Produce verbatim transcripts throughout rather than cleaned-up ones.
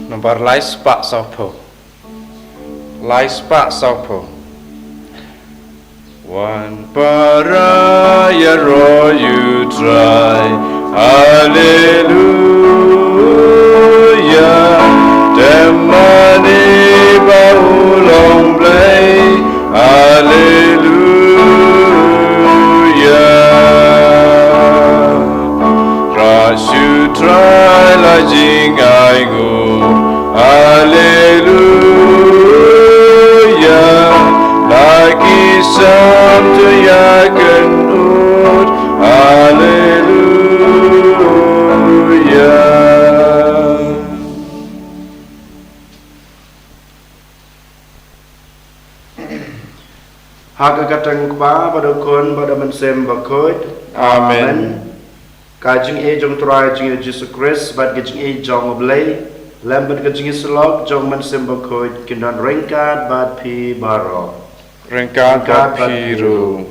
Nombar lai spah sawphew. Lai spah sawphew. Wan para ïaroh ïa u Trai. Haleluya. Dem mane ba u long Blei. Haleluya. Rah sha u Trai la jingainguh. Haleluya. La ki sam to ïakynduh. Haleluya. Ha ka kyrteng u Kpa bad u Khun bad u Mynsiem Bakhuid. Amen. Amen. Ka jingïeit jong u Trai jong ngi Jisu Khrist bad ka jingïeit jong u Blei lem bad ka jingïasyllok jong u Mynsiem Bakhuid kin don ryngkat bad phi baroh. Ryngkat bad phi ruh.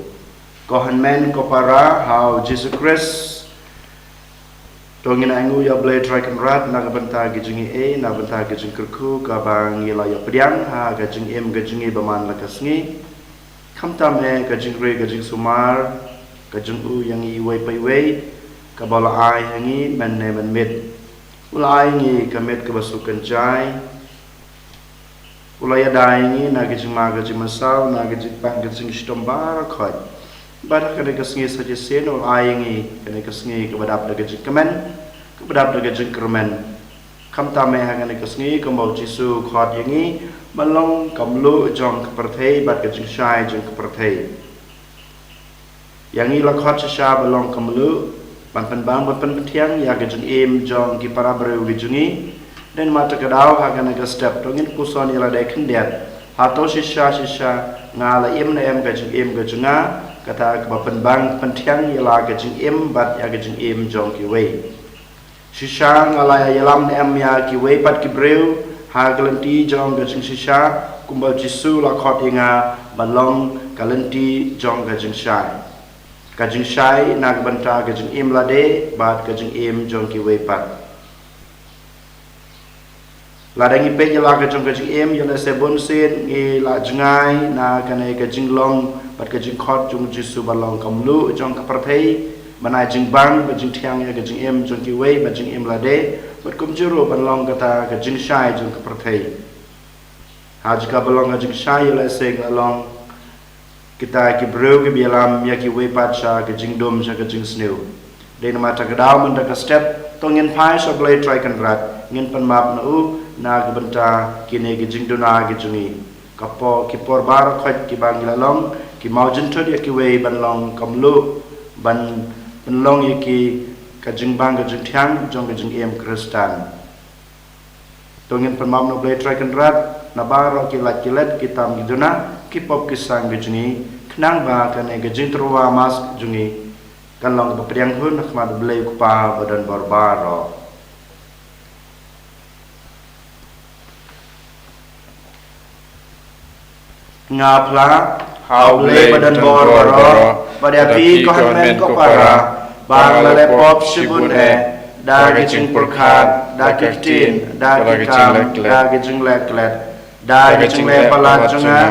Ko hynmen ko para ha u Jisu Khrist. To ngin ainguh ïa u Blei Trai Kynrad na ka bynta ka jingïeit, na ka bynta ka jingkyrkhu kaba ngi la ïa pdiang ha ka jingim ka jong ngi ba man la ka sngi. Khamtam eh ka jingri ka jingsumar ka jong u ïa ngi iwei pa iwei, kaba u la ai ha ngi mynne mynmiet. U la ai ngi ka miet kaba suk kynjai. U la ïada ïa ngi na ka jingma ka jingmynsaw, na ka jingpang ka jingshitom baroh khoit. Bad ha kane ka sngi sa shisien u la ai ïa ngi kane ka sngi kaba dap da ka jingkmen, kaba dap da ka jingkyrmen. Khamtam eh ha kane ka sngi kumba u Jisu u khot ïa ngi ban long ka mluh jong ka pyrthei bad ka jingshai jong ka pyrthei. Ïa ngi la khot shisha ban long ka mluh, ban pynbang ban pynpthiang ïa ka jingim jong ki para briew ki jong ngi. Dei namar kata ka daw ha kane ka step to ngin puson ïa lade khyndiat. Hato shisha shisha nga la im ne em ka jingim ka jong nga, kata kaba pynbang pynpthiang ïa la ka jingim bad ïa ka jingim jong kiwei. Shisha nga la ïalam ne em ïa kiwei pat ki briew ha ka lynti jong ka jingshisha, kumba u Jisu u la khot ïa nga ban long ka lynti jong ka jingshai. Ka jingshai na ka bynta ka jingim lade bad ka jingim jong kiwei pat. Lada ngi peit ïa la ka jong ka jingim, ïoh lehse bunsien ngi la jngai na kane ka jinglong bad ka jingkhot jong u Jisu ban long ka mluh jong ka pyrthei, ban ai jingbang bad jingthiang ïa ka jingim jong kiwei bad jingim lade, bad kumjuh ruh ban long kata ka jingshai jong ka pyrthei. Ha jaka ba long ka jingshai, ïoh lehse ngi la long kita ki briew kiba ïalam ïa kiwei pat sha ka jingdum sha ka jingsniew. Dei namar kata ka daw mynta ka step to ngin phai sha u Blei Trai Kynrad, ngin pan map na u na ka bynta kine ki jingduna ki jong ngi. Ka por, ki por baroh khoit kiba ngi la long ki mawjynthut ïa kiwei ban long ka mluh, ban pynlong ïa ki ka jingbang ka jingthiang jong ka jingim Khristan. To ngin pan map na u Blei Trai Kynrad na baroh ki lad ki let, ki tam ki duna, ki pop ki sang ki jong ngi, khnang ba kane ka jingtyrwa Mass jong ngi kan long kaba pdiang hun ha khmat u Blei u Kpa badonbor baroh. Nga phla ha u Blei badonbor baroh, bad ïa phi ko hynmen ko para, ba nga la leh pop shibun eh, da ki jingpyrkhat, da ki ktien, da ki kam, da ki jingleh klet, da ki jingleh palat jong nga,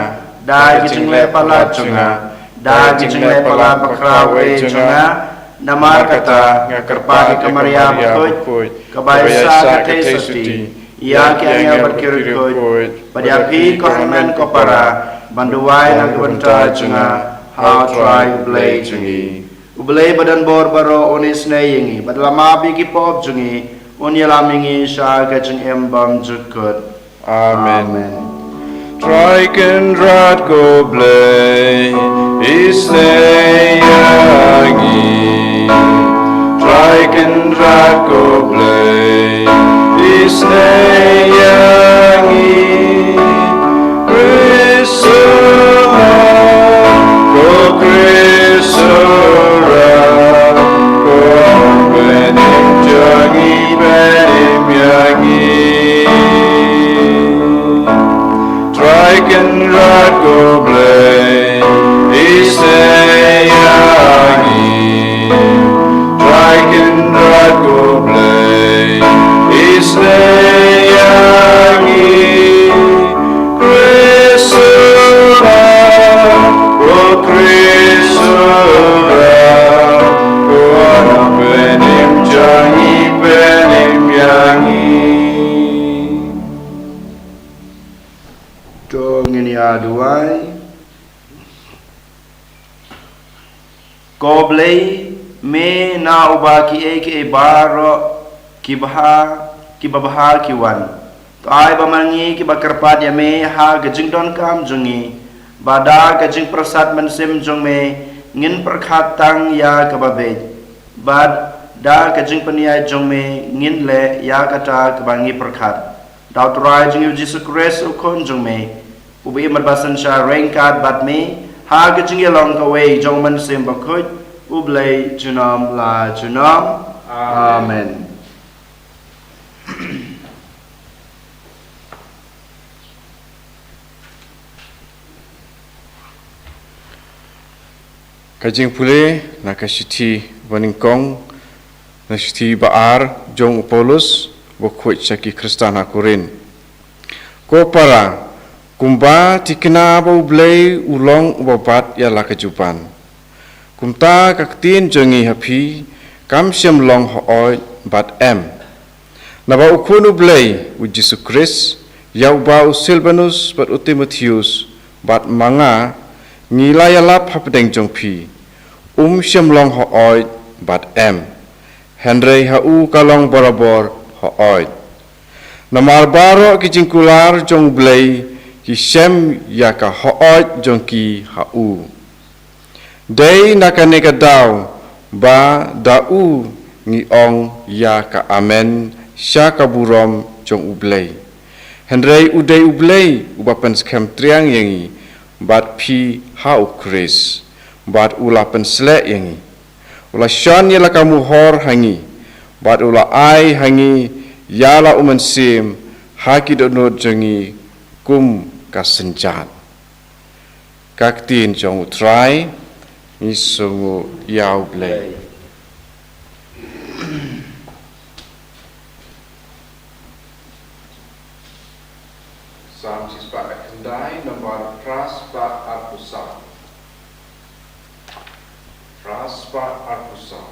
da ki jingleh palat jong nga, da ki jingleh palat bakhraw eh jong nga. Namar kata nga kyrpad ïa ka Maria bakhuid, kaba ïaishah ka theisotti, ïa ki angel bad ki riewkhuid, bad ïa phi ko hynmen ko para, ban duwai na ka bynta jong nga ha u Trai u Blei jong ngi. U Blei badonbor baroh un isynei ïa ngi bad la map ïa ki pop jong ngi, un ïalam ïa ngi sha ka jingim bymjukut. Amen. Amen. Trai Kynrad ko Blei, isynei ïa ngi. Trai Kynrad ko Blei, isynei ïa ngi. Khrist, ko Khrist, ko Kynrad, ko Blei, pynim jong ngi, pynim ïa ngi. Trai Kynrad ko Blei, isynei ïa ngi. Trai Kynrad Ko Blei, me na uba kiei kiei baroh ki bha, ki babha ki wan. To ai ba ma ngi kiba kyrpad ïa me ha ka jingdonkam jong ngi, ba da ka jingpyrsad mynsiem jong me ngin pyrkhat tang ïa kaba beit, bad da ka jingpynïaid jong me ngin leh ïa kata kaba ngi pyrkhat. Da U Trai jong ngi U Jisu Khrist U Khun jong me, uba im bad ba synshar ryngkat bad me ha ka jingïalong kawei jong U Mynsiem Bakhuid, U Blei junom la junom. Amen. Ka jingpule na ka shithi banyngkong, na shithi ba ar jong u Paulus bakhuid sha ki Khristan ha Korinth. Ko para, kumba thikna ba U Blei u long uba bat ïa la ka juban, kumta ka ktien jong ngi ha phi kam shym long hooid bad em. Naba U Khun U Blei, U Jisu Khrist, ïa uba u Silbanus bad u Timotheus bad ma nga ngi la ïalap hapdeng jong phi, um shym long hooid bad em, hynrei ha u ka long barabor hooid. Namar baroh ki jingkular jong U Blei ki shem ïa ka hooid jong ki ha u. Dei na kane ka daw ba da u ngi ong ïa ka amen sha ka burom jong U Blei. Hynrei u dei U Blei uba pynskhem triang ïa ngi bad phi ha U Khrist, bad u la pynsleh ïa ngi. U la shon ïa la ka muhor ha ngi, bad u la ai ha ngi ïa la U Mynsiem ha ki dohnud jong ngi kum ka synjat. Ka ktien jong U Trai. Ngi sngewnguh ïa U Blei. Salm shispah khyndai, nombar phra spah arphew saw. Phra spah arphew saw.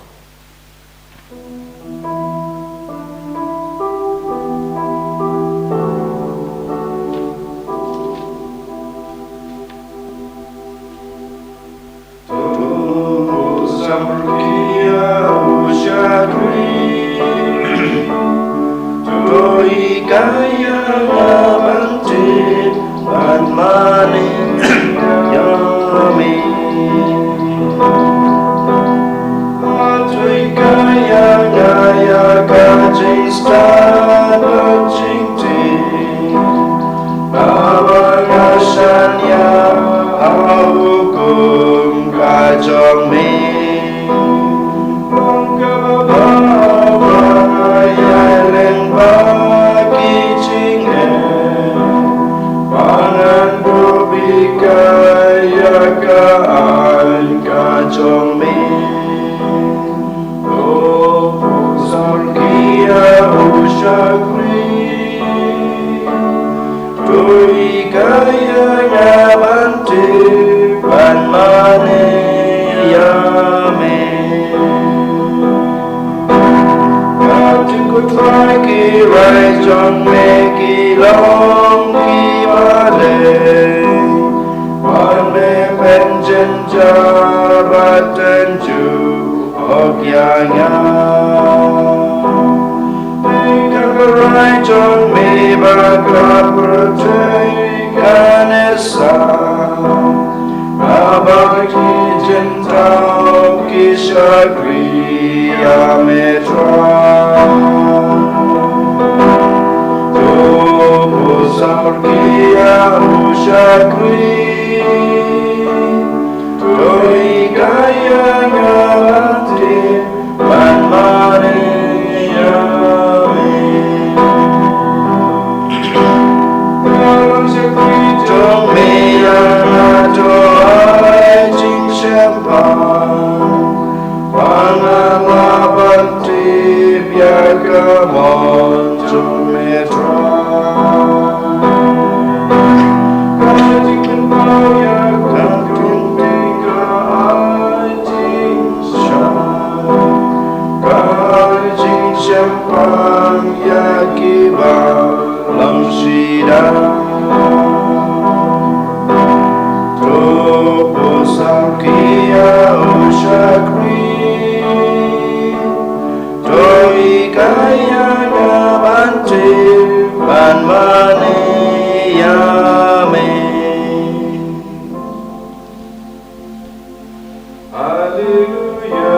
Haleluya.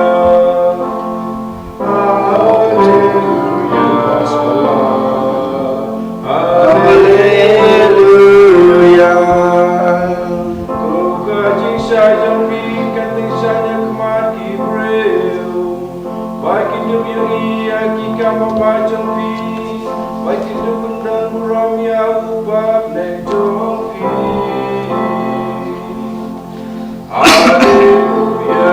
Haleluya. Haleluya. Ko ka jingshai jong phi kan dei shai ha khmat ki briew. Ba kin ïohi ïa ki kam babha jong phi. Ba kin pyndonkam burom ïa u Kpa bneng jong phi. Haleluya.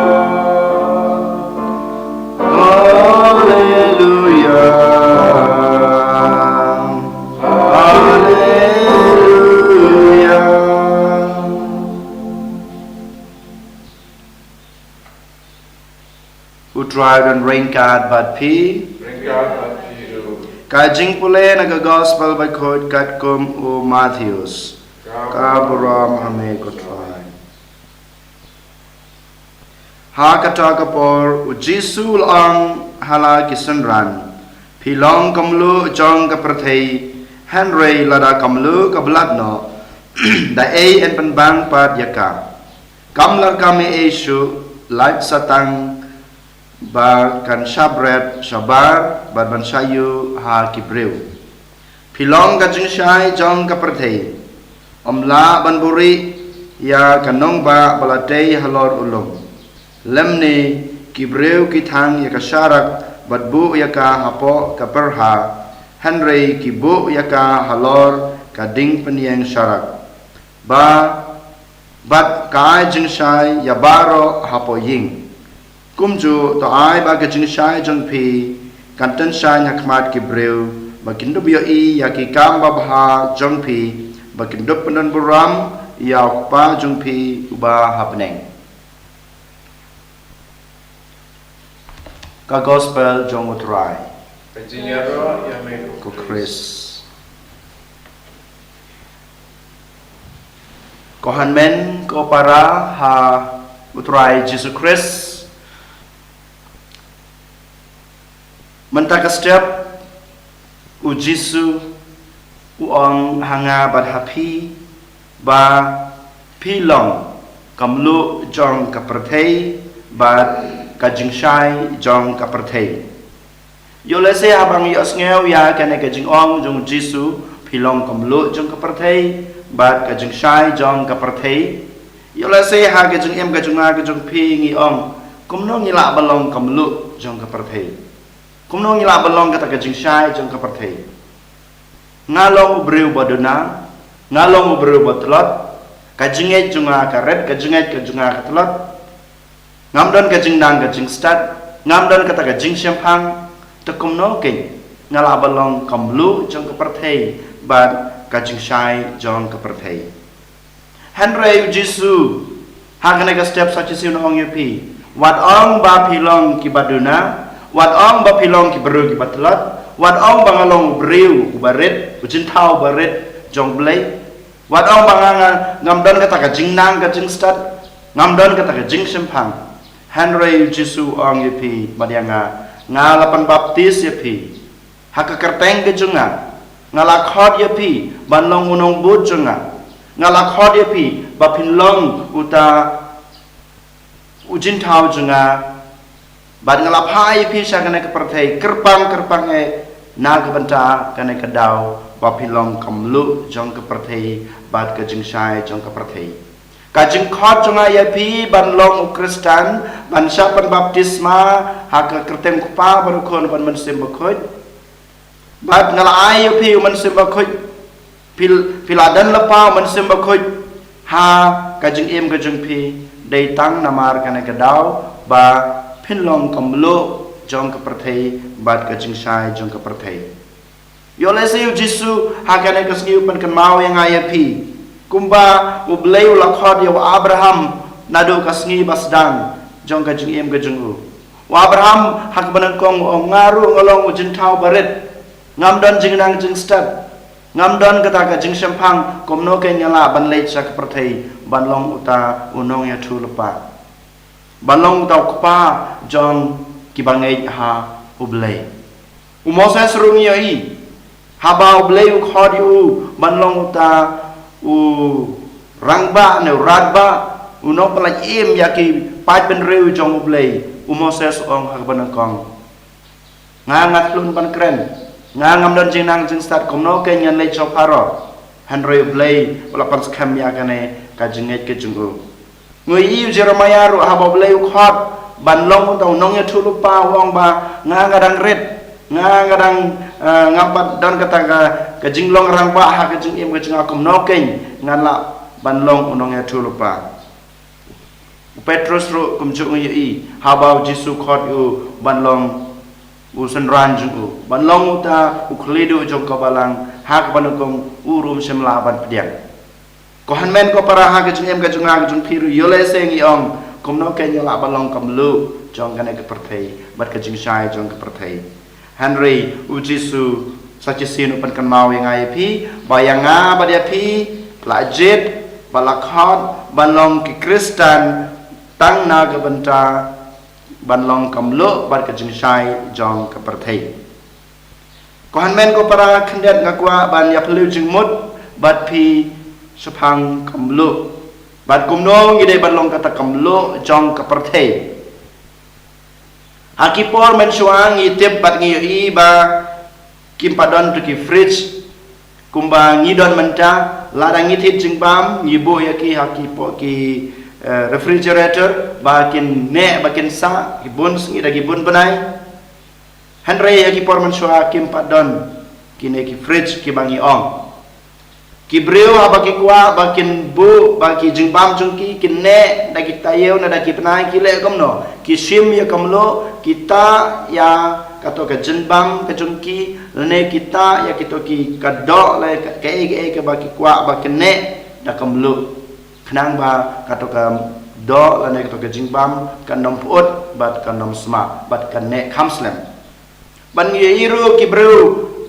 Haleluya. Haleluya. U Trai un ryngkat bad phi. Ryngkat bad phi ruh. Ka jingpule na ka Gospel bakhuid katkum u Mathaios. Ka burom ha me ko Trai. Ha kata ka por u Jisu u la ong ha la ki synran, phi long ka mluh jong ka pyrthei, hynrei lada ka mluh ka blat noh, da ei yn pynbang pat ïa ka? Kam lah ka mih ei shuh, lait sa tang ba kan shah bret shabar bad ban shah ïuh ha ki briew. Phi long ka jingshai jong ka pyrthei. Ym lah ban buhrieh ïa ka nongbah ba la tei halor u lum. Lymne ki briew ki thang ïa ka sharak bad buh ïa ka hapoh ka pyrha, hynrei ki buh ïa ka halor ka dieng pynïeng sharak. Ba bad ka ai jingshai ïa baroh hapoh ïing. Kumjuh to ai ba ka jingshai jong phi kan tyngshaiñ ha khmat ki briew, ba kin dup ïohi ïa ki kam babha jong phi, ba kin dup pyndonburom ïa u Kpa jong phi uba ha bneng. Ka Gospel jong u Trai. Ka jingïaroh ïa me ko Khrist. Ko hynmen ko para ha u Trai Jisu Khrist. Mynta ka step u Jisu u ong ha nga bad ha phi ba phi long ka mluh jong ka pyrthei bad ka jingshai jong ka pyrthei. Ïoh lehse haba ngi ïohsngew ïa kane ka jingong jong u Jisu, phi long ka mluh jong ka pyrthei bad ka jingshai jong ka pyrthei. Ïoh lehse ha ka jingim ka jong nga ka jong phi ngi ong, kumno ngi lah ban long ka mluh jong ka pyrthei? Kumno ngi lah ban long kata ka jingshai jong ka pyrthei? Nga long u briew ba duna, nga long u briew ba tlot, ka jingngeit jong nga ka rit, ka jingngeit ka jong nga ka tlot. Ngam don ka jingnang ka jingstad, ngam don kata ka jingshemphang, te kumno keiñ nga lah ban long ka mluh jong ka pyrthei bad ka jingshai jong ka pyrthei? Hynrei u Jisu ha kane ka step sa shisien u ong ïa phi, wat ong ba phi long ki ba duna, wat ong ba phi long ki briew ki ba tlot, wat ong ba nga long u briew u ba rit, u jingthaw u ba rit jong Blei. Wat ong ba nga, nga ngam don kata ka jingnang ka jingstad, ngam don kata ka jingshemphang. Hynrei u Jisu u ong ïa phi bad ïa nga, nga la pynbaptis ïa phi ha ka kyrteng ka jong nga, nga la khot ïa phi ban long u nongbud jong nga, nga la khot ïa phi ba phin long uta u jingthaw jong nga, bad nga la phah ïa phi sha kane ka pyrthei kyrpang kyrpang eh na ka bynta kane ka daw ba phi long ka mluh jong ka pyrthei bad ka jingshai jong ka pyrthei. Ka jingkhot jong nga ïa phi ban long u Khristan, ban shah pynbaptisma ha ka kyrteng u Kpa bad u Khun bad u Mynsiem Bakhuid. Bad nga la ai ïa phi u Mynsiem Bakhuid, phi, phi la don lypa u Mynsiem Bakhuid ha ka jingim ka jong phi, dei tang namar kane ka daw ba phin long ka mluh jong ka pyrthei bad ka jingshai jong ka pyrthei. Ïoh lehse u Jisu ha kane ka sngi u pynkynmaw ïa nga ïa phi, kumba u Blei u la khot ïa u Abraham naduh ka sngi ba sdang jong ka jingim ka jong u. U Abraham ha kaba nyngkong u ong, nga ruh nga long u jingthaw ba rit, ngam don jingnang jingstad, ngam don kata ka jingshemphang, kumno keiñ nga lah ban leit sha ka pyrthei ban long uta u nongïathuhlypa, ban long uta u kpa jong ki ba ngeit ha u Blei? U Moses ruh ngi ïohi, haba u Blei u khot ïa u ban long uta u rangbah ne u radbah, u nongpynlait im ïa ki paidbynriew jong U Blei, u Moses u ong ha kaba nyngkong: Nga nga khlun ban kren, nga ngam don jingnang jingstad, kumno kein ngan leit sha u Pharaoh? Hynrei U Blei u la pynskhem ïa kane ka jingngeit ka jong u. Ngi ïohi u Jeremiah ruh, haba U Blei u khot ban long uta u nongïathuhlypa, u ong ba: Nga nga dang rit, nga nga dang, eh, ngam pat don kata ka, ka jinglong rangbah ha ka jingim ka jong nga, kumno kein ngan lah ban long u nongïathuhlypa? U Petrus ruh kumjuh ngi ïohi, haba U Jisu u khot ïa u ban long u synran jong u, ban long uta u khlieh duh jong ka balang, ha kaba nyngkong u ruh um shym lah ban pdiang. Ko hynmen ko para, ha ka jingim ka jong nga ka jong phi ruh, ïoh lehse ngi ong: Kumno kein ngi lah ban long ka mluh jong kane ka pyrthei bad ka jingshai jong ka pyrthei? Hynrei U Jisu sa shisien u pynkynmaw ïa nga ïa phi ba ïa nga bad ïa phi la jied bad la khot ban long ki Khristan tang na ka bynta ban long ka mluh bad ka jingshai jong ka pyrthei. Ko hynmen ko para, khyndiat nga kwah ban ïa phylliew jingmut bad phi shaphang ka mluh, bad kumno ngi dei ban long kata ka mluh jong ka pyrthei. Ha ki por mynshuwa ngi tip bad ngi ïohi ba kim pat don tu ki fridge kumba ngi don mynta. Lada ngi thied jingbam, ngi buh ïa ki ha ki po-, ki, eh, refrigerator, ba kin neh, ba kin sah, ki bun sngi da ki bun bnai. Hynrei ha ki por mynshuwa kim pat don kine ki fridge kiba ngi ong. Ki briew haba ki kwah ba kin buh ba ki jingbam jong ki kin neh da ki taïew ne da ki bnai, ki leh kumno? Ki shim ïa ka mluh, ki tah ïa kato ka jingbam ka jong ki, lane ki tah ïa kito ki, ka doh, lane ka, kaei kaei kaba ki kwah ba kin neh da ka mluh, khnang ba kato ka doh lane kato ka jingbam kan ym pyut bad kan ym sma bad kan neh kham slem. Bad ngi ïohi ruh ki briew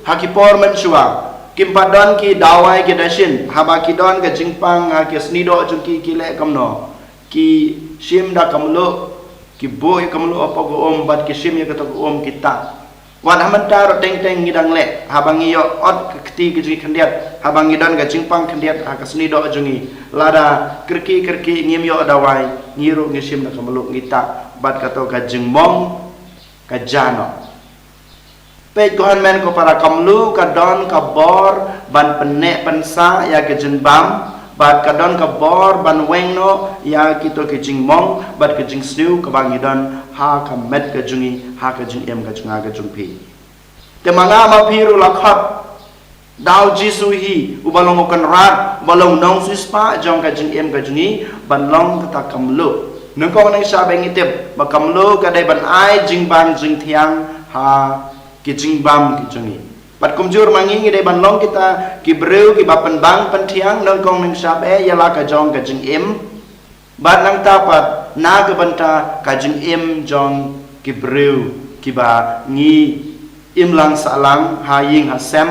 ha ki por mynshuwa kim pat don ki dawai ki dashin. Haba ki don ka jingpang ha ki snieh doh jong ki, ki leh kumno? Ki shim da ka mluh, ki buh ïa ka mluh hapoh ka um bad ki shim ïa kato ka um, ki tah. Wat ha mynta ruh teng teng ngi dang leh, haba ngi ïoh ot ka kti ka jong ngi khyndiat, haba ngi don ka jingpang khyndiat ha ka snieh doh jong ngi, lada kyrkieh kyrkieh ngim ïoh dawai, ngi ruh ngi shim da ka mluh, ngi tah, bad kato ka jingmong ka jia noh. Peit ko hynmen ko para, ka mluh ka don ka bor ban pynneh pynsah ïa ka jingbam, bad ka don ka bor ban weng noh ïa kito ki jingmong bad ki jingsniew kaba ngi don ha ka met ka jong ngi, ha ka jingim ka jong nga ka jong phi. Te ma nga ma phi ruh la khot da U Jisu hi, uba long u Kynrad, uba long u nongsiewspah jong ka jingim ka jong ngi, ban long kata ka mluh. Nyngkong nyngshap ngi tip ba ka mluh ka dei ban ai jingbam jingthiang ha ki jingbam ki jong ngi. Bad kumjuh ma ngi, ngi dei ban long kita ki briew kiba pynbang pynthiang, nyngkong nyngshap ïa la ka jong ka jingim. Bad nangta pat na ka bynta ka jingim jong ki briew kiba ngi im lang sah lang ha ïing ha sem,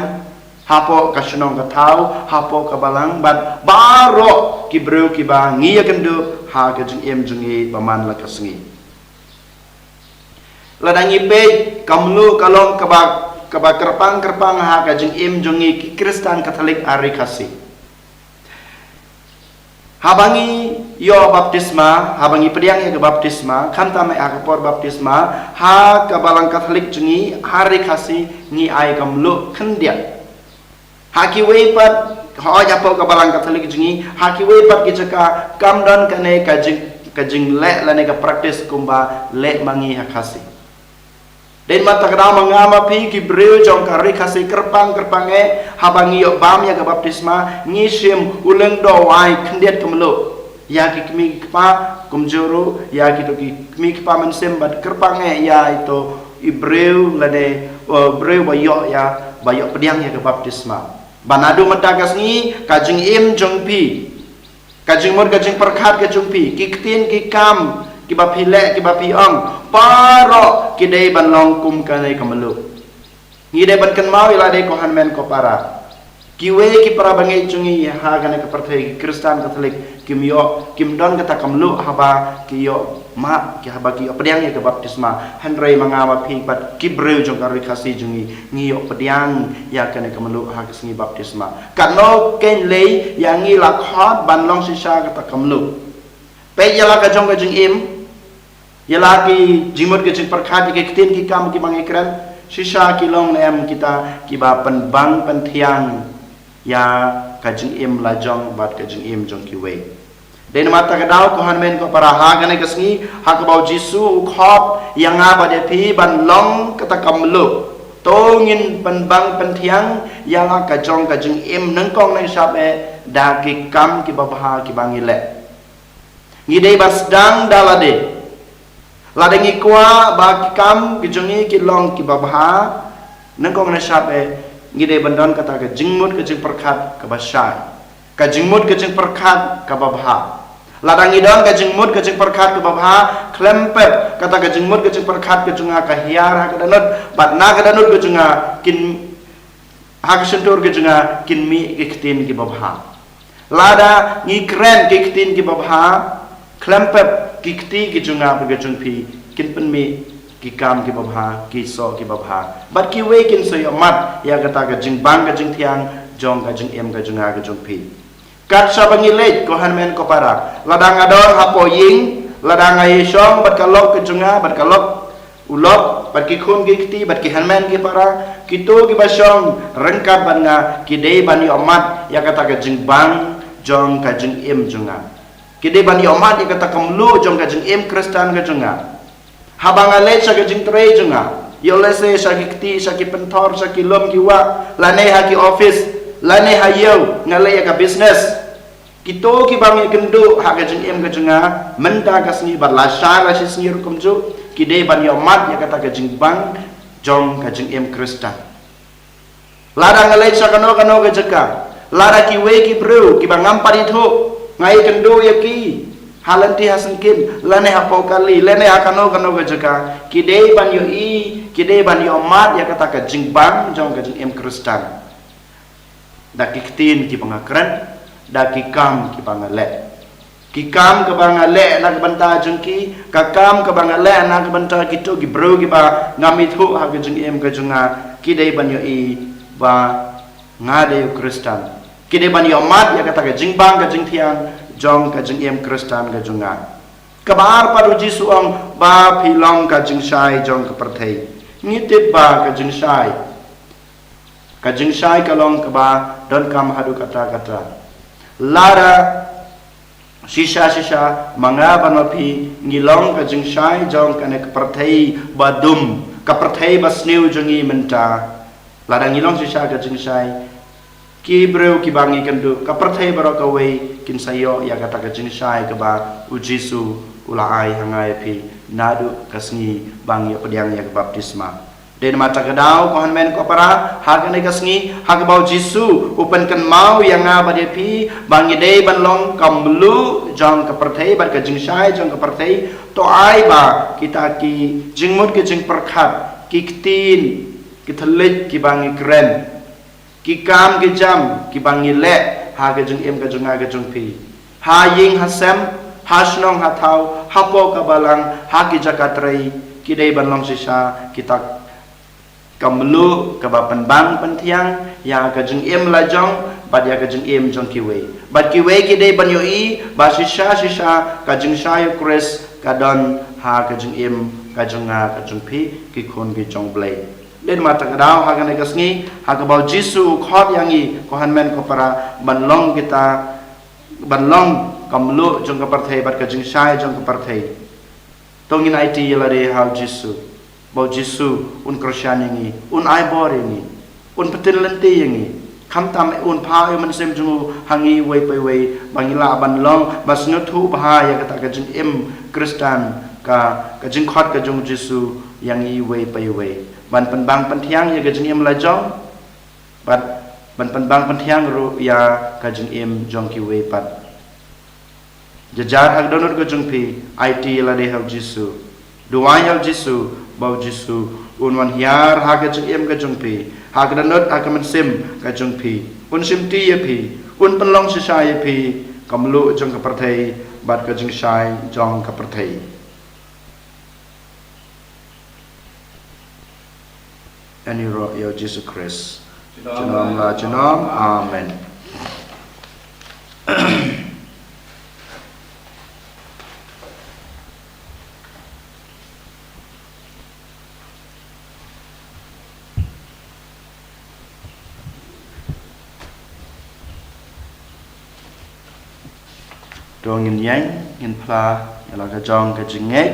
hapoh ka shnong ka thaw, hapoh ka balang, bad baroh ki briew kiba ngi ïakynduh ha ka jingim jong ngi ba man la ka sngi. Lada ngi peit, ka mluh ka long kaba, kaba kyrpang kyrpang ha ka jingim jong ngi ki Khristan Katholik ha ri Khasi. Haba ngi ïoh baptisma, haba ngi pdiang ïa ka baptisma, khamtam eh ha ka por baptisma, ha ka balang Katholik jong ngi ha ri Khasi, ngi ai ka mluh khyndiat. Ha kiwei pat, hooid hapoh ka balang Katholik jong ngi, ha kiwei pat ki jaka kam don kane ka jing, ka jingleh lane ka practice kumba leh ma ngi ha Khasi. Dei ma kata ka daw ma nga ma phi ki briew jong ka ri Khasi kyrpang kyrpang eh, haba ngi ïoh bam ïa ka baptisma, ngi shim u lyngdoh wai khyndiat ka mluh ïa ki kmie ki kpa, kumjuh ruh ïa kito ki kmie ki kpa mynsiem, bad kyrpang eh ïa ito i briew lane, eh, briew ba ïoh ïa, ba ïoh pdiang ïa ka baptisma. Ba naduh mynta ka sngi ka jingim jong phi, ka jingmut ka jingpyrkhat ka jong phi, ki ktien ki kam kiba phi leh kiba phi ong, baroh ki dei ban long kum kane ka mluh. Ngi dei ban kynmaw ïa lade ko hynmen ko para. Kiwei ki para bangeit jong ngi ha kane ka pyrthei, ki Khristan Katholik, kim ïoh, kim don kata ka mluh haba ki ïoh mad, ki haba ki ïoh pdiang ïa ka baptisma. Hynrei ma nga ma phi bad ki briew jong ka ri Khasi jong ngi, ngi ïoh pdiang ïa kane ka mluh ha ka sngi baptisma. Katno kein lei ïa ngi la khot ban long shisha kata ka mluh. Peit ïa la ka jong ka jingim, ïa la ki jingmut ka jingpyrkhat, ïa ki ktien ki kam kiba ngi kren, shisha ki long ne em kita kiba pynbang pynthiang ïa ka jingim la jong bad ka jingim jong kiwei. Dei namar kata ka daw, ko hynmen ko para, ha kane ka sngi, ha kaba u Jisu u khot ïa nga bad ïa phi ban long kata ka mluh, to ngin pynbang pynthiang ïa la ka jong ka jingim, nyngkong nyngshap eh da ki kam kiba bha kiba ngi leh. Ngi dei ban sdang da lade. Lada ngi kwah ba ki kam ki jong ngi ki long kiba bha, nyngkong nyngshap eh ngi dei ban don kata ka jingmut ka jingpyrkhat kaba shai, ka jingmut ka jingpyrkhat kaba bha. Lada ngi don ka jingmut ka jingpyrkhat kaba bha, khlem pep kata ka jingmut ka jingpyrkhat ka jong nga ka hiar ha ka dohnud, bad na ka dohnud ka jong nga kin, ha ka shyntur ka jong nga kin mih ki ktien kiba bha. Lada ngi kren ki ktien kiba bha, khlem pep ki kti ki jong nga bad ka jong phi kin pynmih ki kam kiba bha, ki soh kiba bha, bad kiwei kin sa ïohmad ïa kata ka jingbang ka jingthiang jong ka jingim ka jong nga ka jong phi. Kat shaba ngi leit, ko hynmen ko para, lada nga don hapoh ïing, lada nga ïashong bad ka lok ka jong nga, bad ka lok u lok, bad ki khun ki kti, bad ki hynmen ki para, kito kiba shong ryngkat bad nga ki dei ban ïohmad ïa kata ka jingbang jong ka jingim jong nga. Ki dei ban ïohmad ïa kata ka mluh jong ka jingim Khristan ka jong nga. Haba nga leit sha ka jingtrei jong nga, ïoh lehse sha ki kti, sha ki pynthor, sha ki lum ki wah, lane ha ki office, lane ha ïew, nga leh ïa ka business. Kito kiba ngi kynduh ha ka jingim ka jong nga mynta ka sngi bad lashai la shi sngi ruh kumjuh, ki dei ban ïohmad ïa kata ka jingbang jong ka jingim Khristan. Lada nga leit sha kano kano ka jaka, lada kiwei ki briew kiba ngam pat ithuh nga ïakynduh ïa ki ha lynti ha syngkien, lane hapoh kali, lane ha kano kano ka jaka, ki dei ban ïohi, ki dei ban ïohmad ïa kata ka jingbang jong ka jingim Khristan da ki ktien kiba nga kren, da ki kam kiba nga leh. Ki kam kaba nga leh na ka bynta jong ki, ka kam kaba nga leh na ka bynta kito ki briew kiba ngam ithuh ha ka jingim ka jong nga, ki dei ban ïohi ba nga dei u Khristan. Ki dei ban ïohmad ïa kata ka jingbang ka jingthiang jong ka jingim Khristan ka jong nga. Kaba ar pat, u Jisu u ong ba phi long ka jingshai jong ka pyrthei. Ngi tip ba ka jingshai, ka jingshai ka long kaba donkam haduh katta katta. Lada shisha shisha ma nga bad ma phi ngi long ka jingshai jong kane ka pyrthei ba dum, ka pyrthei ba sniew jong ngi mynta. Lada ngi long shisha ka jingshai, ki briew kiba ngi kynduh, ka pyrthei baroh kawei kin sa ïoh ïa kata ka jingshai kaba u Jisu u la ai ha nga ïa phi naduh ka sngi ba ngi ïoh pdiang ïa ka baptisma. Dei namar kata ka daw, ko hynmen ko para, ha kane ka sngi ha kaba u Jisu u pynkynmaw ïa nga bad ïa phi ba ngi dei ban long ka mluh jong ka pyrthei bad ka jingshai jong ka pyrthei, to ai ba kita ki jingmut ki jingpyrkhat, ki ktien ki thylliej kiba ngi kren, ki kam ki jam kiba ngi leh ha ka jingim ka jong nga ka jong phi, ha ïing ha sem, ha shnong ha thaw, hapoh ka balang, ha ki jaka trei, ki dei ban long shisha kita ka mluh kaba pynbang pynthiang ïa ka jingim la jong bad ïa ka jingim jong kiwei, bad kiwei ki dei ban ïohi ba shisha shisha ka jingshai u Khrist ka don ha ka jingim ka jong nga ka jong phi, ki khun ki jong U Blei. Dei namar kata ka daw, ha kane ka sngi ha kaba u Jisu u khot ïa ngi, ko hynmen ko para, ban long kita, ban long ka mluh jong ka pyrthei bad ka jingshai jong ka pyrthei, to ngin aiti ïa lade ha u Jisu, ba u Jisu un kyrshan ïa ngi, un ai bor ïa ngi, un pyntip lynti ïa ngi. Khamtam un phah ïa u Mynsiem jong u ha ngi iwei pa iwei ba ngi lah ban long ba sngewthuh bha ïa kata ka jingim Khristan, ka, ka jingkhot ka jong u Jisu ïa ngi iwei pa iwei, ban pynbang pynthiang ïa ka jingim la jong bad ban pynbang pynthiang ruh ïa ka jingim jong kiwei pat. Jynjar ha ka dohnud ka jong phi, aiti ïa lade ha u Jisu. Duwai ïa u Jisu ba u Jisu un wan hiar ha ka jingim ka jong phi, ha ka dohnud ha ka mynsiem ka jong phi. Un shimti ïa phi, un pynlong shisha ïa phi ka mluh jong ka pyrthei bad ka jingshai jong ka pyrthei. Ïaroh ïa u Jisu Khrist. Junom la junom. Amen. Ngin ïeng, ngin phla ïa la ka jong ka jingngeit.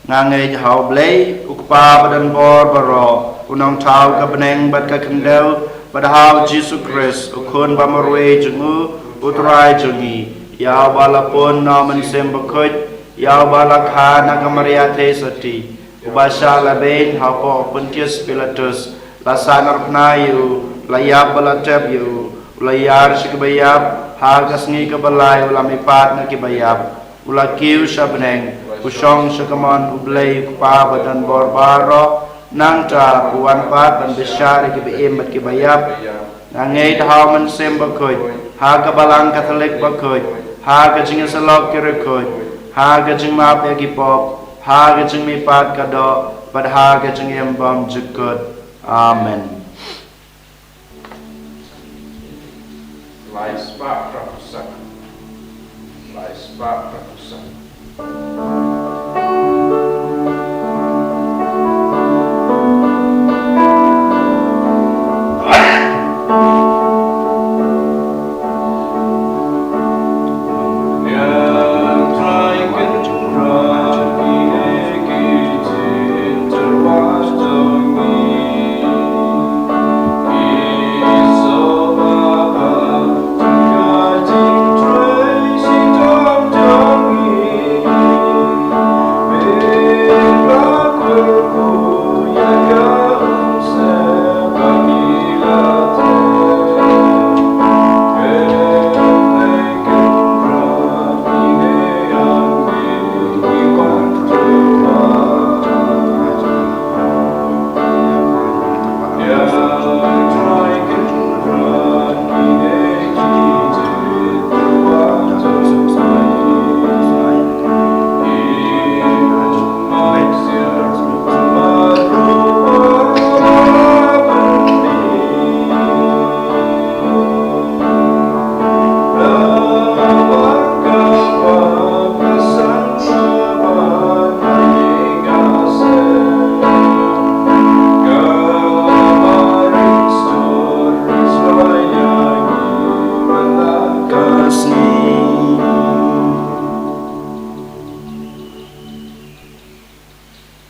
Nga ngeit ha U Blei, U Kpa badonbor baroh, U Nongthaw ka bneng bad ka khyndew, bad ha U Jisu Khrist, U Khun bamarwei jong U, U Trai jong ngi, ïa uba la pun na U Mynsiem Bakhuid, ïa uba la kha na ka Maria Theisotti, uba shah lehbeiñ hapoh Pontius Pilatus, la sahnarphna ïa u, la ïap bad la tep ïa u, u la ïar sha kiba ïap, ha ka sngi kaba lai u la mihpat na kiba ïap, u la kiew sha bneng, u shong sha kamon U Blei U Kpa badonbor baroh, nangta u wan pat ban bishar ïa kiba im bad kiba ïap. Nga ngeit ha U Mynsiem Bakhuid, ha ka Balang Katholik bakhuid, ha ka jingïasyllok ki riewkhuid, ha ka jingmap ïa ki pop, ha ka jingmihpat ka doh, bad ha ka jingim bymjukut. Amen. Lai spah phra phew san. Lai spah phra phew san.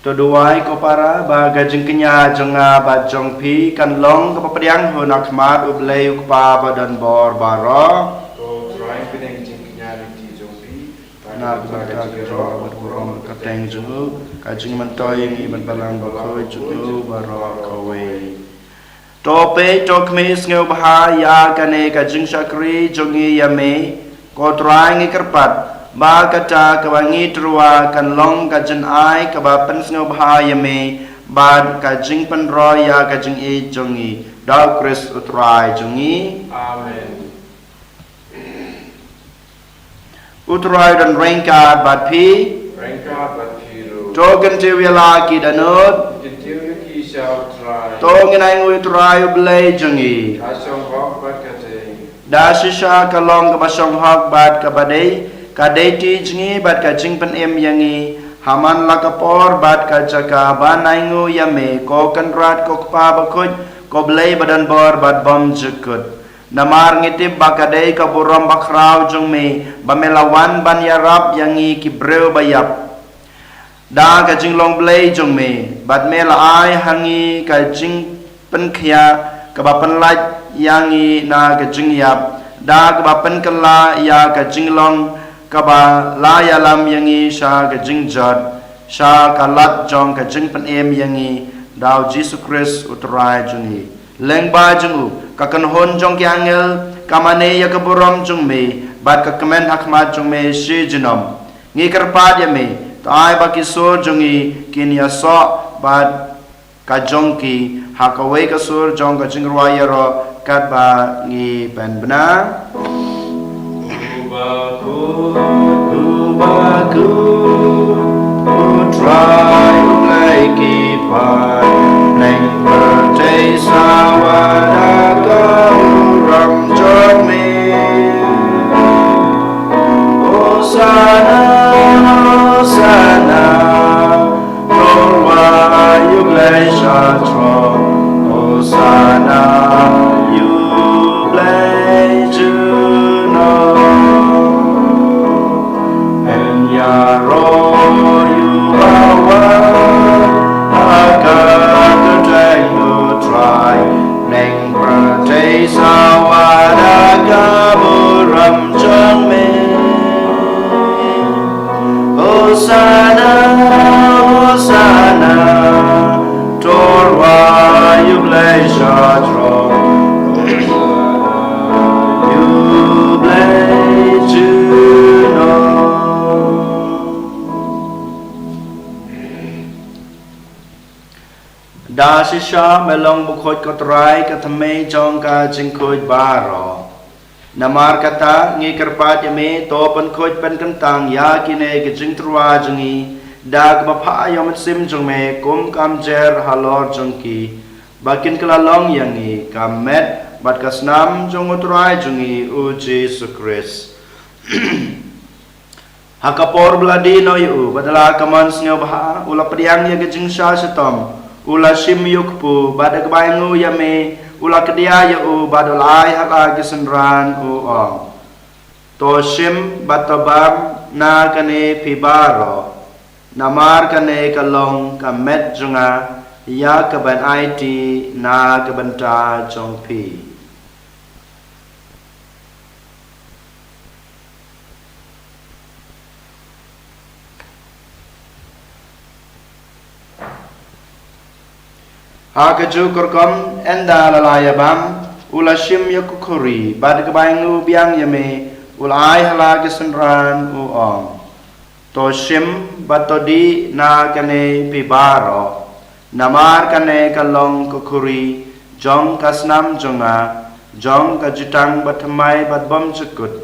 To duwai ko para ba ka jingkñia jong nga bad jong phi kan long kaba pdiang ha khmat U Blei U Kpa badonbor baroh. Ko Trai pdiang jingkñia lynti jong phi. Na ka bynta ka jong u bad ka burom bad ka kyrteng jong u, ka jingmyntoi ïa ngi bad Balang Bakhuid jong u baroh kawei. To peit to khmih sngewbha ïa kane ka jingshakri jong ngi ïa me, ko Trai ngi kyrpad, ba kata kaba ngi tyrwa kan long ka jingai kaba pynsngewbha ïa me, bad ka jingpynroi ïa ka jingïeit jong ngi, da U Khrist U Trai jong ngi. Amen. U Trai don ryngkat bad phi. Ryngkat bad phi ruh. To kyntiew ïa la ki dohnud. Kyntiew ïa ki sha U Trai. To ngin ainguh ïa U Trai U Blei jong ngi. Ka shong hok bad ka dei. Da shisha ka long kaba shong hok bad kaba dei, ka dei ti jong ngi bad ka jingpynim ïa ngi. Ha man la ka por bad ka jaka ban ainguh ïa me, ko Kynrad ko Kpa Bakhuid, ko Blei badonbor bad bymjukut. Namar ngi tip ba ka dei ka burom bakhraw jong me, ba me la wan ban ïarap ïa ngi ki briew ba ïap. Da ka jinglong Blei jong me, bad me la ai ha ngi ka jingpynkhiah, kaba pynlait ïa ngi na ka jingïap, da kaba pynkylla ïa ka jinglong, kaba la ïalam ïa ngi sha ka jingjot, sha ka lad jong ka jingpynim ïa ngi, da U Jisu Khrist U Trai jong ngi. Lyngba jong u, ka kynhun jong ki angel, ka mane ïa ka burom jong me, bad ka kmen ha khmat jong me shi junom. Ngi kyrpad ïa me, to ai ba ki sur jong ngi, kin ïasoh, bad ka jong ki, ha kawei ka sur jong ka jingrwai ïaroh, katba ngi pynbna. Uba khuid, uba khuid, U Trai U Blei ki paid, neng pyrthei sawa da ka burom jong me. Hosana, Hosana, Tyrwa ïa U Blei sha throne, Hosana ïa U Blei junom. Da shisha me long bakhuid ko Trai, ka thymmei jong ka jingkhuid baroh. Namar kata ngi kyrpad ïa me, to pynkhuid pynkyntang ïa kine ki jingtyrwa jong ngi da kaba phah ïa u Mynsiem jong me kum ka mjer halor jong ki, ba kin kylla long ïa ngi ka met bad ka snam jong u Trai jong ngi u Jisu Khrist. Ha ka por ba la die noh ïa u, bad da la ka mon sngewbha, u la pdiang ïa ka jingshah shitom, u la shim ïa u kpu, bad da kaba ainguh ïa me, u la kdiah ïa u, bad u la ai ha la ki synran, u ong: To shim bad to bam na kane phi baroh, namar kane ka long ka met jong nga, ïa kaban aiti na ka bynta jong phi. Ha kajuh ka rukom, ynda la la ïa bam, u la shim ïa ka khuri, bad da kaba ainguh biang ïa me, u la ai ha la ki synran, u ong: To shim bad to dih na kane phi baroh, namar kane ka long ka khuri jong ka snam jong nga, jong ka jutang bathymmai bad bymjukut,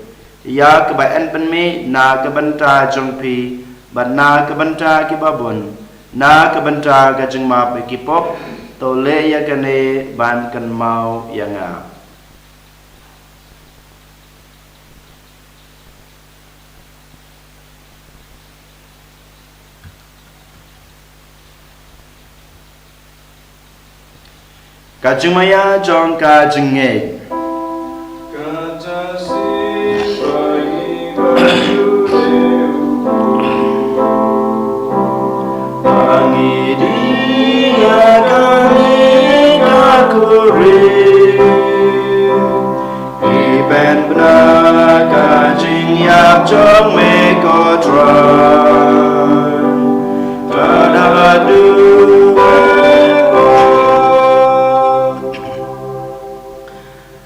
ïa kaba yn pynmih na ka bynta jong phi, bad na ka bynta ki babun, na ka bynta ka jingmap ïa ki pop. To leh ïa kane ban kynmaw ïa nga. Ka jingmaïa jong ka jingngeit. Ka jingsipai ba ju dei u, ba ngi dih ïa kane ka khuri. Pynbna ka jingïap jong me ko Trai, tad haduh.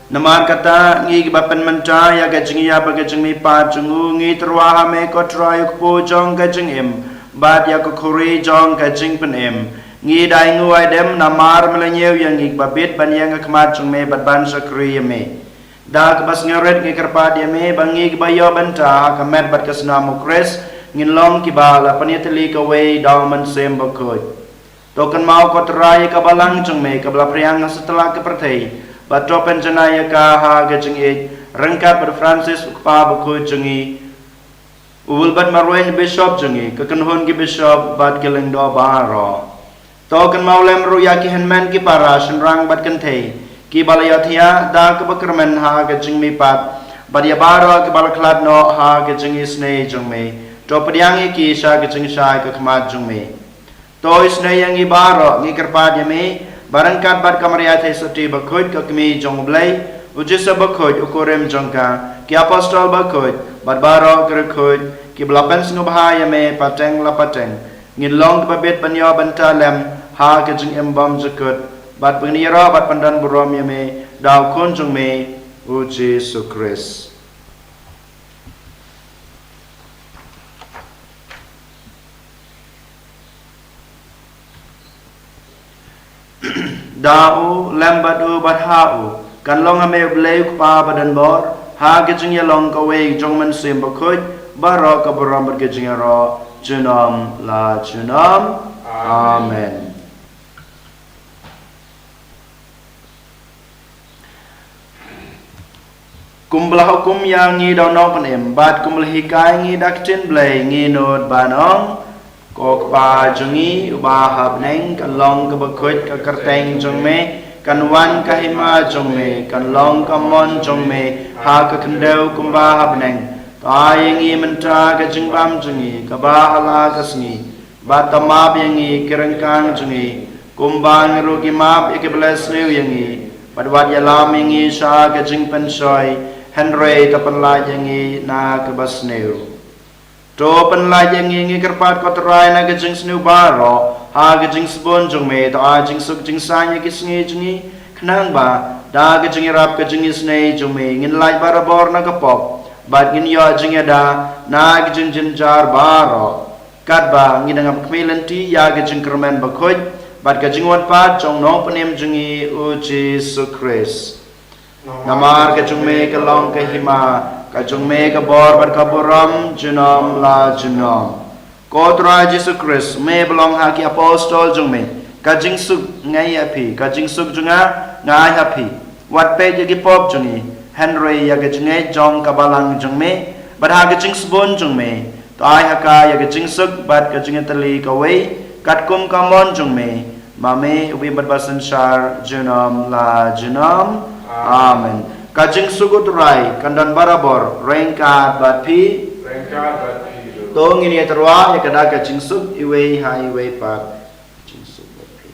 Namar kata ngi kiba pynmynta ïa ka jingïap bad ka jingmihpat jong u, ngi tyrwa ha me ko Trai, u kpu jong ka jingim, bad ïa ka khuri jong ka jingpynim. Ngi da ainguh aidem namar me la ñiew ïa ngi kiba bit ban ïeng ha khmat jong me bad ban shakri ïa me. Da kaba sngewrit ngi kyrpad ïa me ba ngi kiba ïoh bynta ha ka met bad ka snam u Khrist, ngin long kiba la pynïatylli kawei da u Mynsiem Bakhuid. To kynmaw ko Trai ïa ka balang jong me kaba la phriang ha satlak ka pyrthei, bad to pynjanai ïa ka ha ka jingïeit, ryngkat bad u Francis u Kpa Bakhuid jong ngi, u Wilbert Marwein u Bishop jong ngi, ka kynhun ki bishop bad ki lyngdoh baroh. To kynmaw lem ruh ïa ki hynmen ki para, shynrang bad kynthei, kiba la ïohthiah da kaba kyrmen ha ka jingmihpat, bad ïa baroh kiba la khlad noh ha ka jingisynei jong me. To pdiang ïa ki sha ka jingshai ha khmat jong me. To isynei ïa ngi baroh, ngi kyrpad ïa me, ba ryngkat bad ka Maria Theisotti Bakhuid, ka Kmie jong u Blei, u Joseph Bakhuid u kurim jong ka, ki apostol bakhuid, bad baroh ki riewkhuid kiba la pynsngewbha ïa me pateng la pateng, ngin long kiba bit ban ïoh bynta lem ha ka jingim bymjukut, bad ban ïaroh bad pyndonburom ïa me da u Khun jong me u Jisu Khrist. Da u, lem bad u, bad ha u, kan long ha me u Blei u Kpa badonbor, ha ka jingïalong kawei jong u Mynsiem Bakhuid, baroh ka burom bad ka jingïaroh junom la junom. Amen. Kumba la hukum ïa ngi da u Nongpynim, bad kumba la hikai ngi da ka ktien Blei, ngi nud ban ong: Ko Kpa jong ngi uba ha bneng, kan long kaba khuid ka kyrteng jong me, kan wan ka hima jong me, kan long ka mon jong me ha ka khyndew kumba ha bneng. To ai ïa ngi mynta ka jingbam jong ngi kaba ha la ka sngi, bad to map ïa ngi ki ryngkang jong ngi, kumba ngi ruh ngi map ïa kiba leh sniew ïa ngi, bad wat ïalam ïa ngi sha ka jingpynshoi, hynrei to pynlait ïa ngi na kaba sniew. To pynlait ïa ngi, ngi kyrpad ko Trai, na ka jingsniew baroh, ha ka jingsbun jong me, to ai jingsuk jingsaiñ ïa ki sngi jong ngi, khnang ba da ka jingïarap ka jingisynei jong me ngin lait barabor na ka pop, bad ngin ïoh jingïada na ka jingjynjar baroh. Katba ngi dang ap khmih lynti ïa ka jingkyrmen bakhuid, bad ka jingwan pat jong u Nongpynim jong ngi u Jisu Khrist. Namar ka jong me ka long ka hima, ka jong me ka bor bad ka burom junom la junom. Ko Trai Jisu Khrist, me ba la ong ha ki apostol jong me, ka jingsuk nga ai ha phi, ka jingsuk jong nga nga ai ha phi. Wat peit ïa ki pop jong ngi, hynrei ïa ka jingngeit jong ka balang jong me, bad ha ka jingsbun jong me, to ai ha ka ïa ka jingsuk bad ka jingïatylli kawei, katkum ka mon jong me, ma me u ba im bad ba synshar junom la junom. Amen. Ka jingsuk u Trai kan don barabor ryngkat bad phi. Ryngkat bad phi ruh. To ngin ïa tyrwa ïa kane ka jingsuk iwei ha iwei pat. Jingsuk bad phi.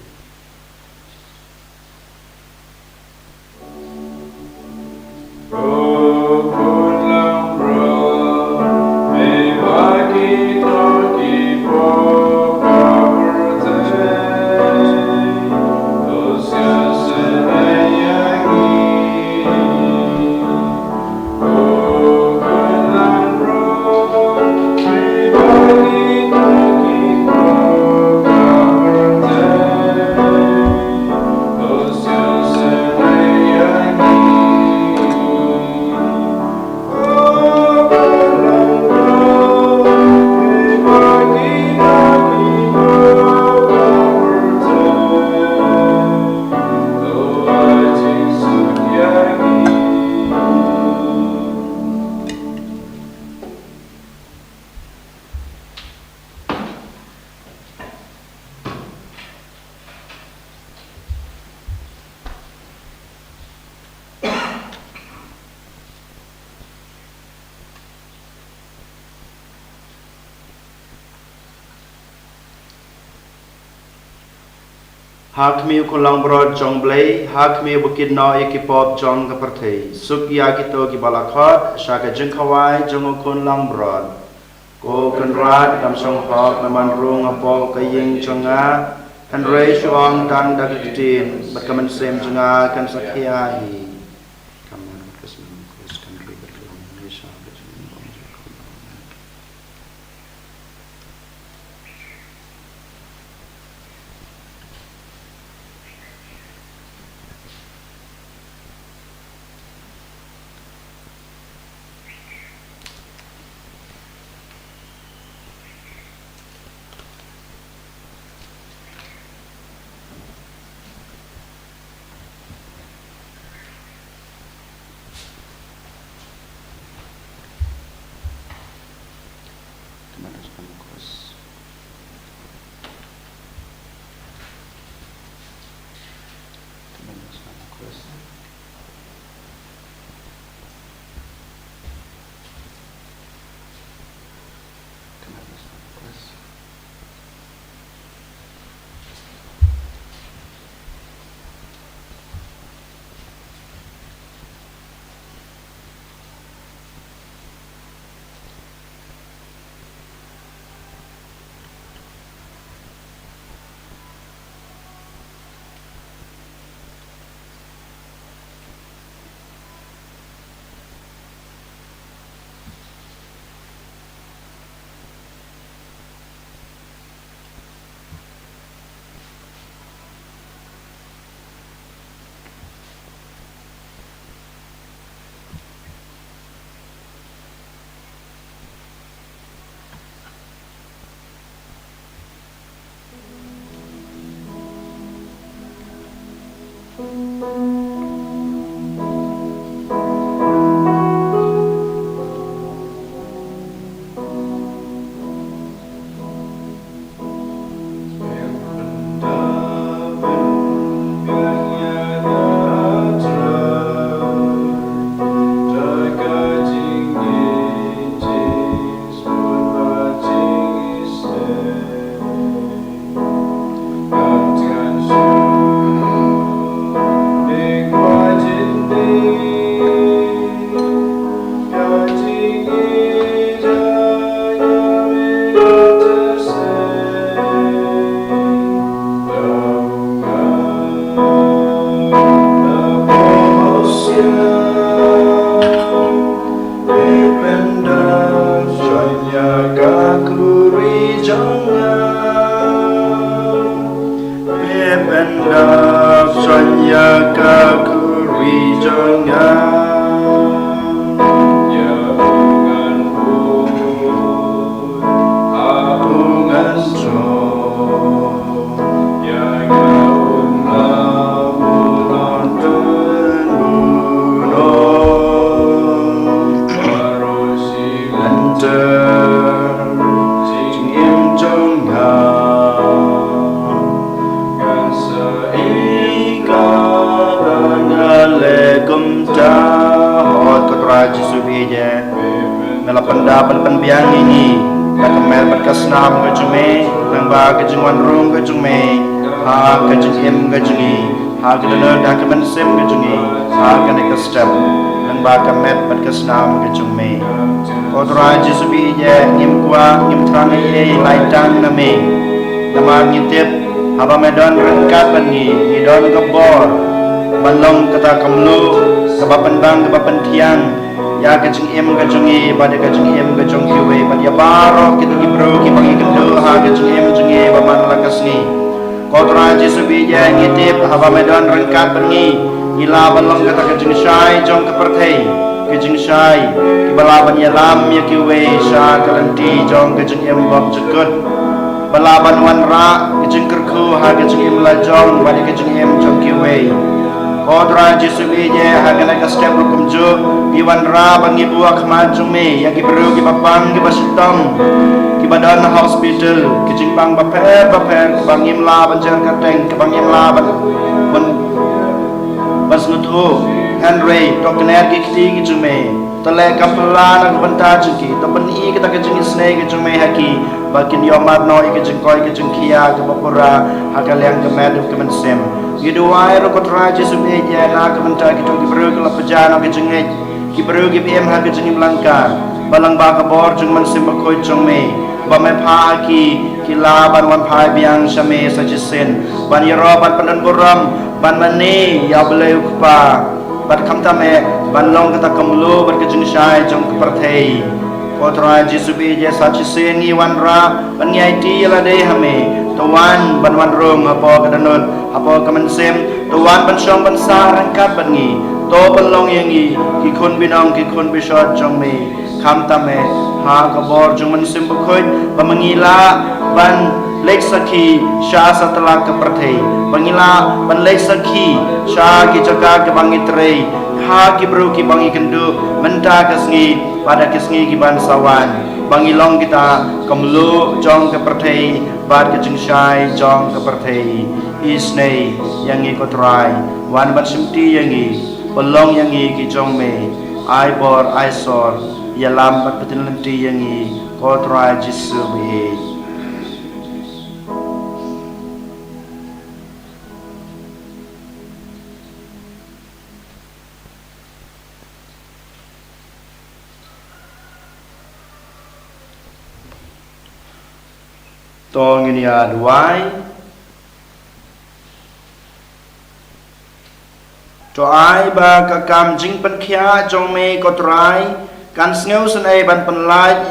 Ha khmih u khun langbrot jong U Blei, ha khmih u ba kit noh ïa ki pop jong ka pyrthei. Suk ïa kito ki ba la khot sha ka jingkhawai jong u khun langbrot. Ko Kynrad, ngam shong hok me man rung hapoh ka ïing jong nga, hynrei shu ong tang da ka ktien bad ka mynsiem jong nga kan sa khia hi. Da ban pynbiang ïa ngi da ka met bad ka snam ka jong me, lyngba ka jingwan rung ka jong me ha ka jingim ka jong ngi, ha ka dohnud ha ka mynsiem ka jong ngi ha kane ka step, lyngba ka met bad ka snam ka jong me. Ko Trai Jisu ba ïeit, ngim kwah, ngim thrang ei ei lai tang na me. Namar ngi tip, haba me don ryngkat bad ngi, ngi don ka bor ban long kata ka mluh kaba pynbang, kaba pynthiang ïa ka jingim ka jong ngi bad ïa ka jingim ka jong kiwei, bad ïa baroh kita ki briew kiba ngi kynduh ha ka jingim jong ngi ba man la ka sngi. Ko Trai Jisu ba ïeit, ngi tip haba me don ryngkat bad ngi, ngi lah ban long kata ka jingshai jong ka pyrthei, ka jingshai kiba lah ban ïalam ïa kiwei sha ka lynti jong ka jingim bymjukut, ba lah ban wanrah ka jingkyrkhu ha ka jingim la jong bad ïa ka jingim jong kiwei. Ko Trai Jisu ba ïeit, ha kane ka step ruh kumjuh, ngi wanrah ba ngi buh ha khmat jong me ïa ki briew kiba pang, kiba shitom, kiba don ha hospital, ki jingpang bapher bapher, kiba ngim lah ban jer kyrteng, kiba ngim lah ban, ban, ban sngewthuh. Hynrei to kner ki kti ki jong me, to leh kam phylla na ka bynta jong ki, to pyni kata ka jingisynei ka jong me ha ki, ba kin ïohmad noh ïa ka jingkoit ka jingkhiah kaba pura ha ka liang ka met ka mynsiem. Ngi duwai ruh ko Trai Jisu ba ïeit, na ka bynta kito ki briew ki la pynjah noh ka jingngeit, ki briew kiba im ha ka jingim lyngkar, ba lyngba ka bor jong U Mynsiem Bakhuid jong me, ba me phah ha ki, ki lah ban wan phai biang sha me sa shisien, ban ïaroh, ban pyndon burom, ban mane ïa U Blei U Kpa, bad khamtam eh ban long kata ka mluh bad ka jingshai jong ka pyrthei. Ko Trai Jisu ba ïeit, sa shisien ngi wanrah ban ngi aiti ïa lade ha me. To wan ban wan rung hapoh ka dohnud, hapoh ka mynsiem. To wan ban shong ban sah ryngkat bad ngi. To pynlong ïa ngi ki khun binong, ki khun bishot jong me. Khamtam eh ha ka bor jong U Mynsiem Bakhuid, ba ma ngi lah ban leit sakhi sha satlak ka pyrthei, ba ngi lah ban leit sakhi sha ki jaka kiba ngi trei, ha ki briew kiba ngi kynduh mynta ka sngi bad ha ki sngi ki ban sa wan, ba ngi long kita ka mluh jong ka pyrthei bad ka jingshai jong ka pyrthei. Isynei ïa ngi ko Trai, wan ban shimti ïa ngi, pynlong ïa ngi ki jong me. Ai bor, ai sor, ïalam bad pynlynti ïa ngi ko Trai Jisu ba ïeit. To ngin ïa duwai. To ai ba ka kam jingpynkhiah jong me ko Trai kan sngewsynei ban pynlait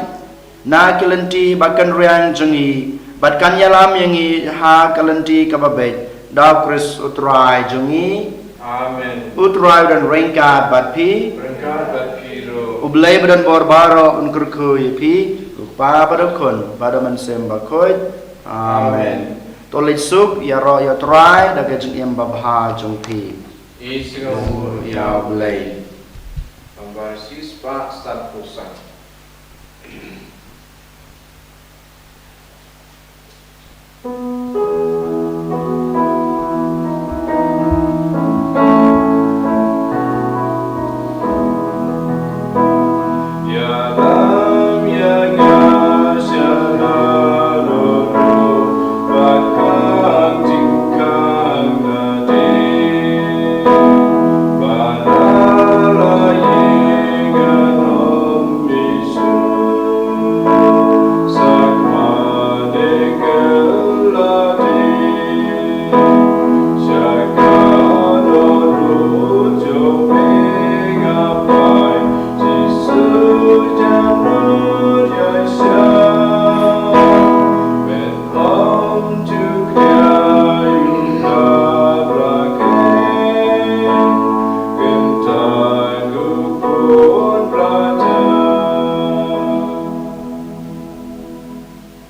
na ki lynti ba kynriang jong ngi, bad kan ïalam ïa ngi ha ka lynti kaba beit. Da U Khrist U Trai jong ngi. Amen. U Trai u don ryngkat bad phi. Ryngkat bad phi ruh. U Blei ba don bor baroh un kyrkhu ïa phi, U Kpa bad U Khun bad U Mynsiem Bakhuid. Amen. Amen. To leit suk, ïaroh ïa U Trai da ka jingim babha jong phi. Isngew ïa U Blei. Nambar shispah sanphew san.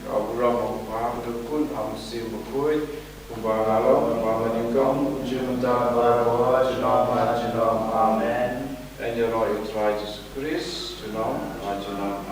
Ka burom ha U Kpa bad U Khun bad U Mynsiem Bakhuid, kumba la long, kumba la nyngkong, kumjuh mynta, baroh junom ha junom. Amen. Ngin ïaroh ïa U Trai Jisu Khrist, junom ha junom.